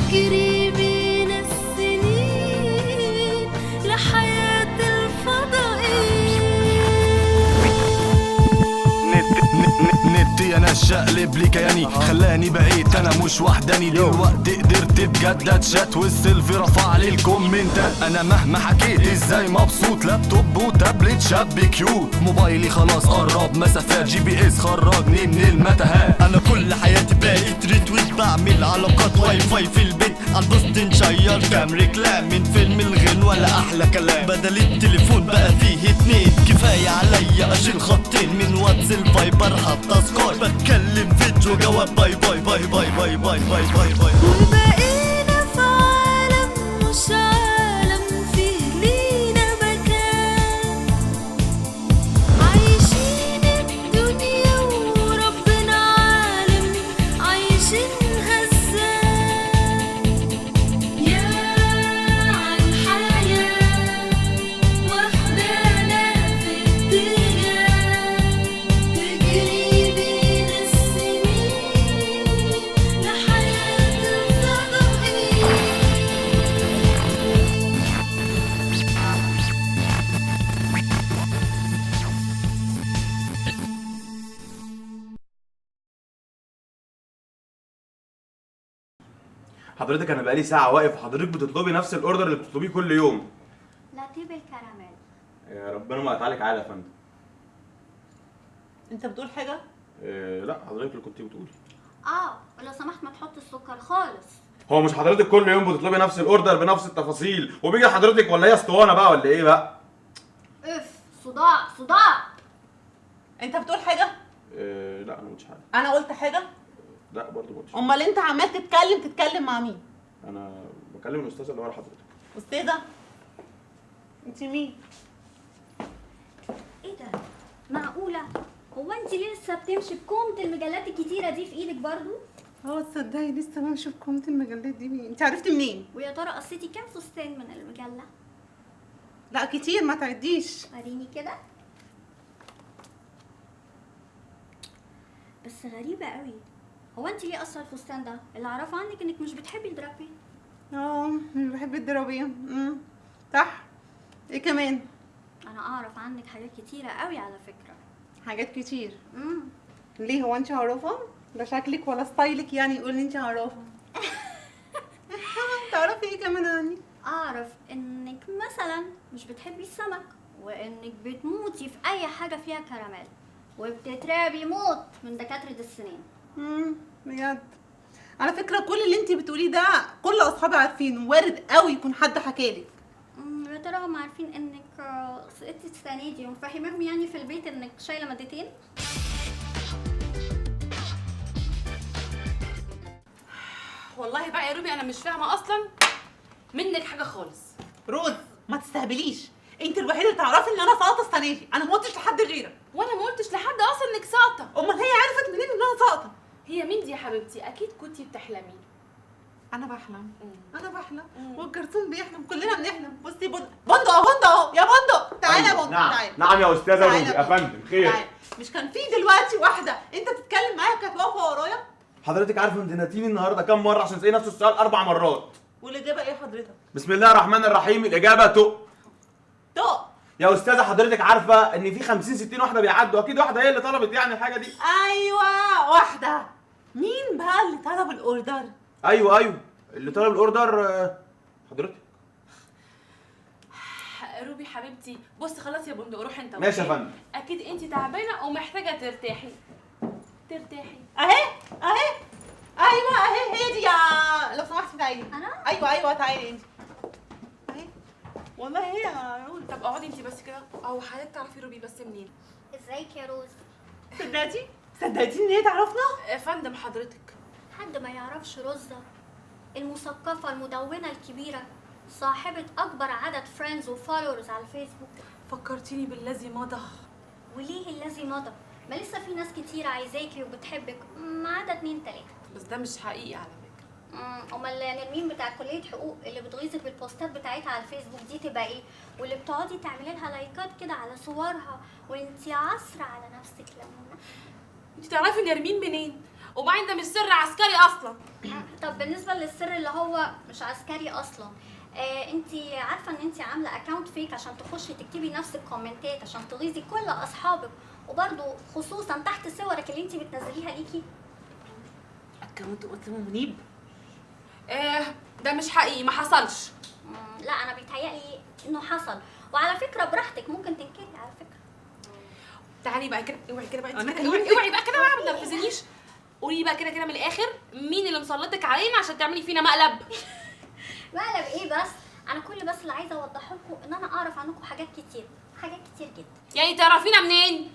تجري بينا السنين لحياة الفضائيين. نت يا ناس شقلب لي كياني، خلاني بقيت انا مش وحداني. دلوقتي قدرت بجد اتشات والسيلفي رفع لي الكومنتات. انا مهما حكيت ازاي مبسوط، لابتوب وتابلت شاب cute، موبايلي خلاص قرب مسافات، GPS خرجني من المتاهات. انا كل حياتي بقيت retweet، بعمل علاقات واي فاي في البيت، على ال post نشير كام ريكلام من فيلم الغن ولا احلى كلام. بدل التليفون بقى فيه اتنين، كفاية عليا اشيل خطين من واتس الفايبر حتى سكاي، بتكلم فيديو جواب bye bye bye bye bye bye bye bye bye. وبقينا في عالم مش عالم فيه لينا مكان، عايشين الدنيا وربنا عالم عايشينها ازاي. يا عالحياة واخدانا في اتجاه، تجري بينا السنين لحياة الفضائيين. حضرتك انا بقالي ساعة واقف وحضرتك بتطلبي نفس ال order اللي بتطلبيه كل يوم. لاتية بالكراميل. يا ربنا ما يقطعلك عادة يا فندم. انت بتقول حاجة؟ إيه لا حضرتك اللي كنت بتقولي. ولو سمحت ما تحط السكر خالص. هو مش حضرتك كل يوم بتطلبي نفس ال order بنفس التفاصيل وبيجي لحضرتك، ولا هي اسطوانة بقى ولا ايه بقى؟ اف صداع صداع. انت بتقول حاجة؟ إيه لا انا ما قلتش حاجة. انا قلت حاجة؟ لا برضه ما قلتش. امال انت عمال تتكلم مع مين؟ انا بكلم الاستاذة اللي ورا حضرتك. استاذه؟ انت مين؟ ايه ده؟ معقولة؟ هو انت لسه بتمشي بكومة المجلات الكتيرة دي في ايدك برضو؟ اه تصدقي لسه بمشي بكومة المجلات دي. مين؟ انت عرفتي منين؟ ويا ترى قصيتي كام فستان من المجلة؟ لا كتير ما تعديش. وريني كده. بس غريبة قوي، هو انت ليه قصة الفستان ده؟ اللي اعرفه عنك انك مش بتحبي الدرابيه. اه مش بحب الدرابيه. صح. ايه كمان؟ انا اعرف عنك حاجات كتيرة قوي على فكرة. حاجات كتير؟ ليه هو انت عارفه؟ لا شكلك ولا style ك يعني يقول ان انت عارفه. تعرفي ايه كمان عني؟ اعرف انك مثلا مش بتحبي السمك، وانك بتموتي في اي حاجة فيها كراميل، وبتترعبي موت من دكاترة السنين. بجد؟ على فكرة كل اللي انت بتقوليه ده كل اصحابي عارفينه، وارد قوي يكون حد حكالك. يا ترى هم عارفين انك سقطتي السنة دي ومفهماهم يعني في البيت انك شايله مادتين؟ والله بقى يا روبي انا مش فاهمه اصلا منك حاجة خالص. روز ما تستهبليش، انت الوحيدة اللي تعرفي ان انا ساقطه السنة دي، انا ما قلتش لحد غيرك. وانا ما قلتش لحد اصلا انك ساقطه. امال هي عرفت منين ان انا ساقطه؟ هي مين دي يا حبيبتي؟ اكيد كنتي بتحلمي. انا بحلم. انا بحلم والجرسون بيحلم، كلنا بنحلم. بصي بندق اهو، بندق اهو يا بندق، تعالى يا بندق. نعم تعالى. نعم يا استاذه تعالى روبي. يا فندم خير. تعالى. مش كان في دلوقتي واحدة انت بتتكلم معاها كانت واقفة ورايا؟ حضرتك عارفه انت ناديتيني النهارده كام مرة عشان تسالي نفس السؤال 4 مرات؟ والاجابة ايه حضرتك؟ بسم الله الرحمن الرحيم، الاجابة تق تق. يا استاذه حضرتك عارفه ان في 50 60 واحدة بيعدوا، اكيد واحدة هي اللي طلبت يعني الحاجة دي. ايوه واحدة. مين بقى اللي طلب ال order؟ ايوه اللي طلب ال order حضرتك. روبي حبيبتي بص خلاص يا بندق روح انت. ماشي يا فندم. اكيد انت تعبانة ومحتاجة ترتاحي. ترتاحي اهي اهي. ايوه اهي هي دي. يا لو سمحتي تعالي. انا؟ ايوه تعالي انت. اهي والله هي يا روز. طب اقعدي انت بس كده، او حضرتك تعرفي روبي بس منين؟ ازيك يا روز؟ صدقتي؟ صدقتي ان هي تعرفنا؟ يا فندم حضرتك حد ما يعرفش روزة المثقفة المدونة الكبيرة صاحبة أكبر عدد friends و followers على الفيسبوك؟ فكرتيني بالذي مضى. وليه الذي مضى؟ ما لسه في ناس كتير عايزاكي وبتحبك ما عدا 2 3. بس ده مش حقيقي على فكرة. امال نرمين بتاع كليه حقوق اللي بتغيظك بالبوستات بتاعتها على الفيسبوك دي تبقى ايه؟ واللي بتقعدي تعملي لها لايكات كده على صورها وانتي عصره على نفسك لمونة. انت تعرفي نرمين منين؟ وبعدين ده مش سر عسكري اصلا. طب بالنسبة للسر اللي هو مش عسكري اصلا، انت عارفه ان انت عامله account fake عشان تخشي تكتبي نفس الكومنتات عشان تغيظي كل اصحابك، وبرده خصوصا تحت صورك اللي انت بتنزليها ليكي؟ account اسمه منيب؟ ده مش حقيقي، ما حصلش. لا انا بيتهيألي انه حصل، وعلى فكرة براحتك ممكن تنكري على فكرة. تعالي بقى كده، اوعي كده بقى، اوعي بقى كده بقى، ما تنرفزنيش. قولي بقى كده كده من الاخر، مين اللي مسلطك علينا عشان تعملي فينا مقلب؟ مقلب ايه بس؟ انا كل بس اللي عايزه اوضحه لكم ان انا اعرف عنكم حاجات كتير، حاجات كتير جدا. يعني تعرفينا منين؟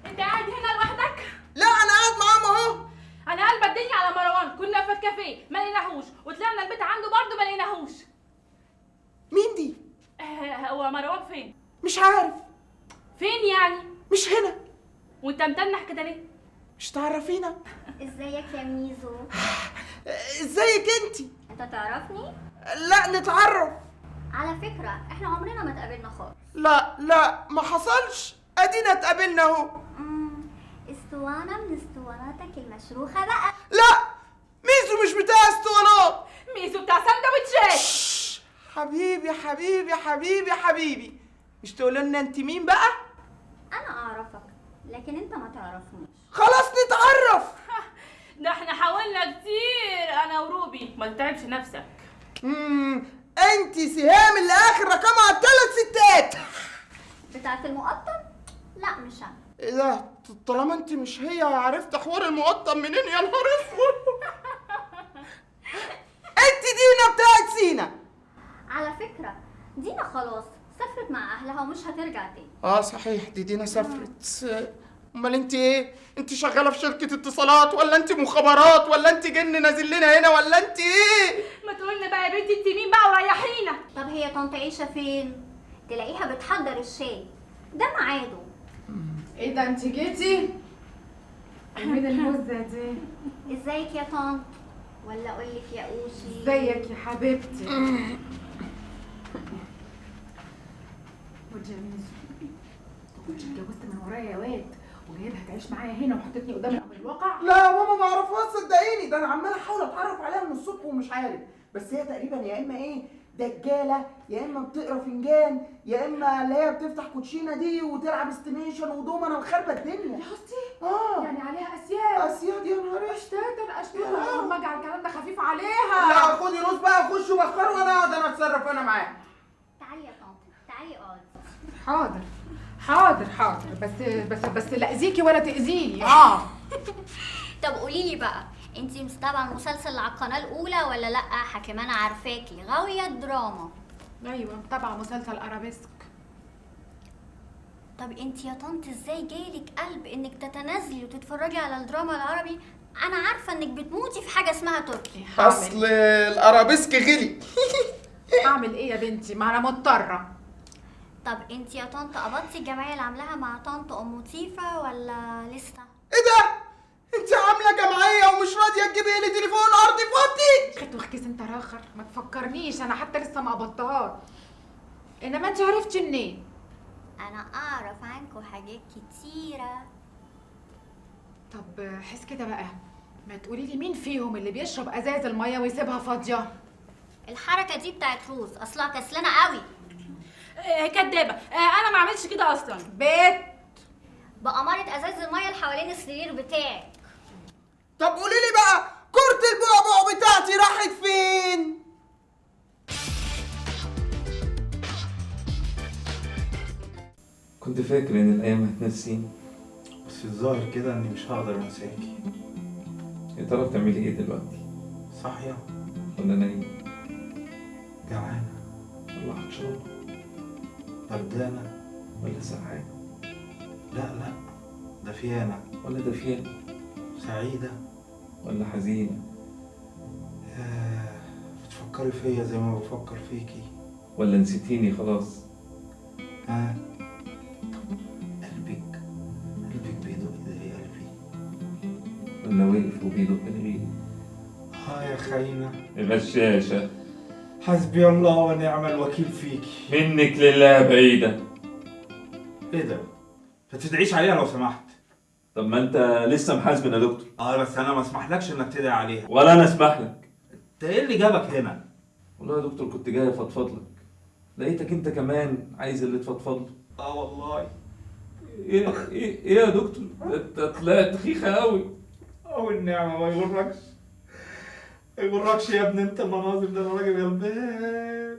انت قاعد هنا لوحدك؟ لا انا قاعد معاهم اهو. انا قلبه الدنيا على مروان، كنا في الكافيه ما لقيناهوش، وطلعنا البيت عنده برضه ما لقيناهوش. مين دي؟ هو مروان فين؟ مش عارف. فين يعني؟ مش هنا. وانت متنح كده ليه؟ مش تعرفينا؟ ازيك يا ميزو؟ ازيك انتي؟ انت تعرفني؟ لا نتعرف. على فكرة احنا عمرنا ما اتقابلنا خالص. لا لا ما حصلش، ادينا اتقابلنا اهو. اسطوانة من اسطواناتك المشروخة بقى. لا ميزو مش بتاع اسطوانات، ميزو بتاع سندوتشات. حبيبي حبيبي حبيبي حبيبي، مش تقولوا لنا انت مين بقى؟ انا اعرفك لكن انت ما تعرفنيش. خلاص نتعرف. ده احنا حاولنا كتير انا وروبي، ما تتعبش نفسك. انت سهام اللي اخر رقمها 3 ستات بتاعت المقطم؟ لا مش انا. ايه ده؟ طالما انت مش هي عرفت حوار المقطم منين؟ يا نهار اسود. انت دينا بتاعت سينا. على فكرة دينا خلاص سافرت مع اهلها ومش هترجع تاني. صحيح دي دينا سافرت. امال انت ايه؟ انت شغالة في شركة اتصالات ولا انت مخابرات ولا انت جن نازل لنا هنا ولا انت ايه؟ ما تقولنا بقى يا بنتي انت مين بقى وريحينا. طب هي طنط عيشه فين؟ تلاقيها بتحضر الشاي ده ميعاده. ايه ده انت جيتي؟ مين المزة دي؟ ازيك يا طنط؟ ولا اقول لك يا اوشي؟ ازيك يا حبيبتي؟ ودي يا ميزو، انت اتجوزت من ورايا يا واد وجايبها تعيش معايا هنا وحطيتني قدام الامر الواقع؟ لا يا ماما ما اعرفهاش صدقيني، ده انا عماله احاول اتعرف عليها من الصبح ومش عارف، بس هي تقريبا يا اما ايه دجاله، يا اما بتقرا فنجان، يا اما اللي هي بتفتح كوتشينه دي وتلعب estimation ودومنه وخربه الدنيا. يا حستي يعني عليها اسياد. اسياد يا نهار اشتات اشتات، ما اجعل الكلام ده خفيف عليها. لا خدي روز بقى خش وبخره وانا اقعد انا اتصرف انا معاها. تعالي يا طنط تعالي اقعدي. حاضر حاضر حاضر، بس بس بس لا اذيكي ولا تاذيني. طب قولي لي بقى، انتي متابعه المسلسل اللي على القناة الاولى ولا لا؟ حكيم انا عارفاكي غاويه دراما. ايوه متابعه مسلسل ارابيسك. طب انتي يا طنط ازاي جالك قلب انك تتنازلي وتتفرجي على الدراما العربي؟ انا عارفه انك بتموتي في حاجة اسمها تركي. اصل الارابيسك غلي. اعمل ايه يا بنتي؟ ما انا مضطرة. طب انتي يا طنط قبضتي الجمعية اللي عاملاها مع طنط ام لطيفة ولا لسه؟ ايه ده؟ انت عامله جمعية ومش راضية تجيبي لي تليفون ارضي فاضي؟ خدت وخكيس انت راخر، ما تفكرنيش انا حتى لسه ما قبضتهاش. انما انت عرفتي منين؟ انا اعرف عنكم حاجات كتيرة. طب حس كده بقى، ما تقولي لي مين فيهم اللي بيشرب ازاز المية ويسيبها فاضية؟ الحركة دي بتاعت روز، اصلها كسلانه قوي. كدابه، انا ما عملتش كده اصلا. بيت بأمارة ازاز المية اللي حوالين السرير بتاعك. طب قولي لي بقى كرة البعبع بتاعتي راحت فين؟ كنت فاكر ان الايام هتنسيني، بس الظاهر كده اني مش هقدر انساكي. يا ترى بتعملي ايه دلوقتي؟ صاحية ولا نايمة؟ جعانة ولا عطشانة؟ بردانة ولا سقعانة؟ لا لا دفيانة ولا دفيانة؟ سعيدة ولا حزينة؟ بتفكري فيا زي ما بفكر فيكي ولا نسيتيني خلاص؟ ها؟ طب قلبك بيدق زي قلبي. ولا وقف وبيدق الغيط؟ ها يا خاينه غشاشه، حسبي الله ونعم الوكيل فيكي. منك لله بعيدة. ايه ده؟ ما تدعيش عليها لو سمحت. طب ما انت لسه محاسبنا يا دكتور. بس انا ما اسمحلكش انك تدعي عليها. ولا انا اسمح لك. انت ايه اللي جابك هنا؟ والله يا دكتور كنت جاي افضفض لك، لقيتك انت كمان عايز اللي تفضفض له. والله. ايه ايه ايه يا دكتور؟ ده انت طلعت خيخه قوي. والنعمة ما يغركش، ما يغركش يا ابني انت المناظر ده، انا راجل غلبان.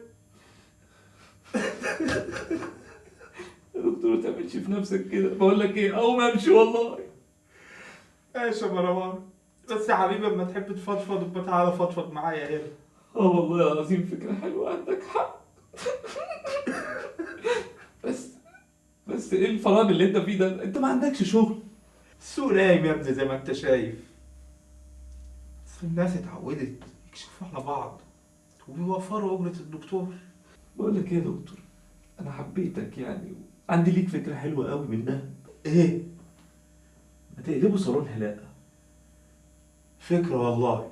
يا دكتور ما تعملش في نفسك كده، بقول لك ايه، اقوم امشي والله. ماشي يا مروان، بس يا حبيبي اما تحب تفضفض ابقى تعالى فضفض معايا هنا. والله العظيم فكرة حلوة، عندك حق. بس ايه الفراغ اللي انت فيه ده؟ انت ما عندكش شغل. السوق نايم يا ابني زي ما انت شايف. بس الناس اتعودت يكشفوا على بعض وبيوفروا اجرة الدكتور. بقول لك ايه يا دكتور، انا حبيتك يعني، عندي ليك فكرة حلوة قوي منها. ايه؟ ما تقلبوا صالون حلاقة. فكرة والله،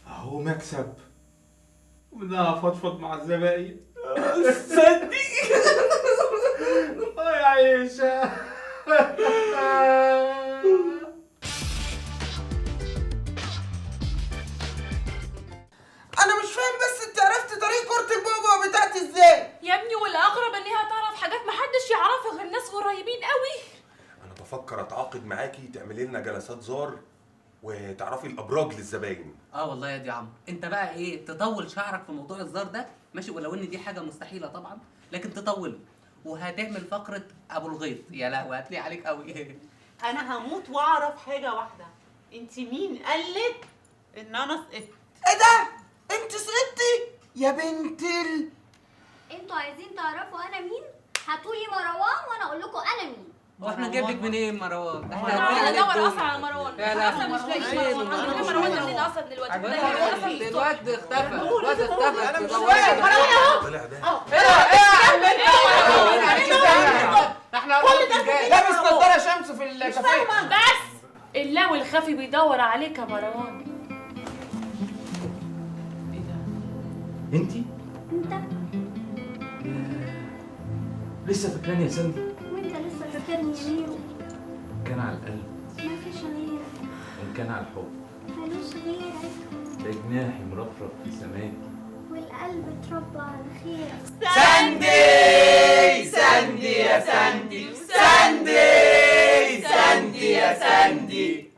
اهو مكسب ومنها افضفض مع الزباين. صدق. يا عيشة. انا مش فاهم، بس انت عرفت طريق كرة البعبع بتاعتي ازاي؟ يا ابني والاغرب ان هي هتعرف حاجات محدش يعرفها غير ناس قريبين قوي. انا بفكر اتعاقد معاكي تعملي لنا جلسات زار وتعرفي الابراج للزباين. والله يا دي عم، انت بقى ايه تطول شعرك في موضوع الزار ده، ماشي، ولو ان دي حاجة مستحيلة طبعا، لكن تطوله وهتعمل فقره ابو الغيط. يا لهوي هتليق عليك قوي. انا هموت واعرف حاجة واحدة، انت مين قالك ان انا سقطت؟ ايه ده؟ انت سقطتي يا بنت ال... انتوا عايزين تعرفوا انا مين؟ هاتولي مروان وانا اقول لكم انا مين. هو احنا نجيب لك منين مروان؟ احنا انا ادور اصلا على مروان، اصلا مش لاقي مروان. انا مروان ده منين اصلا دلوقتي؟ الواد اختفى، الواد اختفى. انا مش فاهم. مروان اهو. طلع ده. ايه احنا كل ده لابس نضاره شمس في الكافيه. بس اللاوي الخفي بيدور عليك يا مروان. ايه ده؟ انتي؟ انت لسه فاكراني يا سندي؟ وانت لسه فاكرني يا ميرو؟ كان على القلب مفيش غيرك، وان كان على الحب ملوش غيرك، ده جناحي مرفرف في سماكي والقلب اتربى على خيرك. ساندي ساندي يا ساندي، ساندي ساندي يا ساندي.